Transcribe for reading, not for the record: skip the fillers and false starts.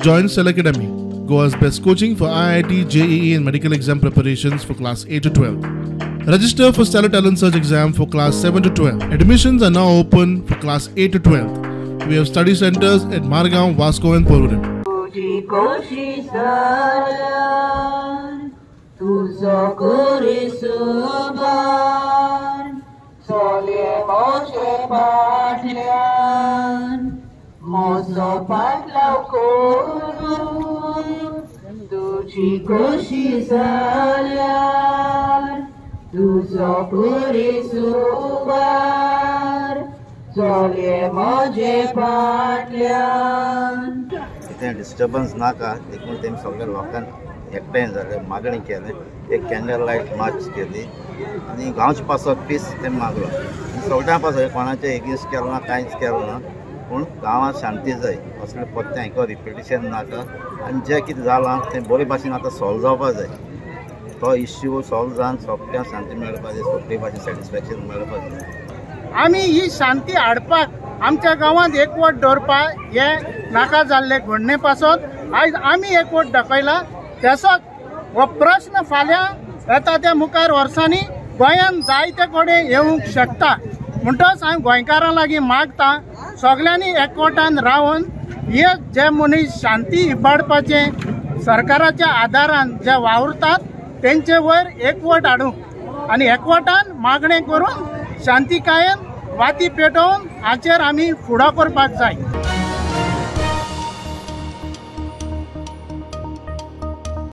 Join Stellar Academy, Goa's best coaching for IIT, JEE and medical exam preparations for class 8 to 12. Register for Stellar Talent Search exam for class 7 to 12. Admissions are now open for class 8 to 12. We have study centers at Margao, Vasco and Porvorim. तुजी कोशिश जाल्यार तुजो कुरी सुबार चले म्हजे फाटल्यान म्हजो फाटलाव करून तुजी कोशिश जाल्यार तुजो कुरी सुबार चले म्हजे फाटल्यान. कितें डिस्टर्बन्स नाका देखून तेमी सगळे लोकांक एकठांय जाले, मागणी केली, एक कॅन्डल लायट मार्च केली आनी गांवचे पासत पीस तेमी मागलो. सगळ्यां पासत कोणाचे एगेन्स्ट केलो ना, कांयच केलो ना, पूण गांवांत शांती जाय असलें परतें हांकां रिपिटिशन नाका आनी जें कितें जालां तें बरे भाशेन आतां सॉल्व जावपा जाय. तो इश्यू सॉल्व जावन सगळ्यांक शांती मेळपा जाय, सगळे भाशेन सॅटिस्फॅक्शन मेळपा जाय. आमी ही शांती हाडपाक आमच्या गांवांत एकवट दवरपाक हे नाका जाल्ले घडणे पासत आयज आमी एकवट दाखयला. तसोच हो प्रश्न फाल्यां येता त्या मुखार वर्सांनी गोंयांत जायते कडेन येवंक शकता. म्हणटच हांव गोंयकारां लागीं मागता सगल्यांनी एकवटान रावन हे जे मनीस शांती इबाडपाचें सरकाराच्या आदारान जे वावुरतात तेंचे वयर एकवट हाडूंक आनी एकवटान मागणें करून शांतिकायेन वाती पेटोवन हाचेर आमी फुडो करपाक जाय.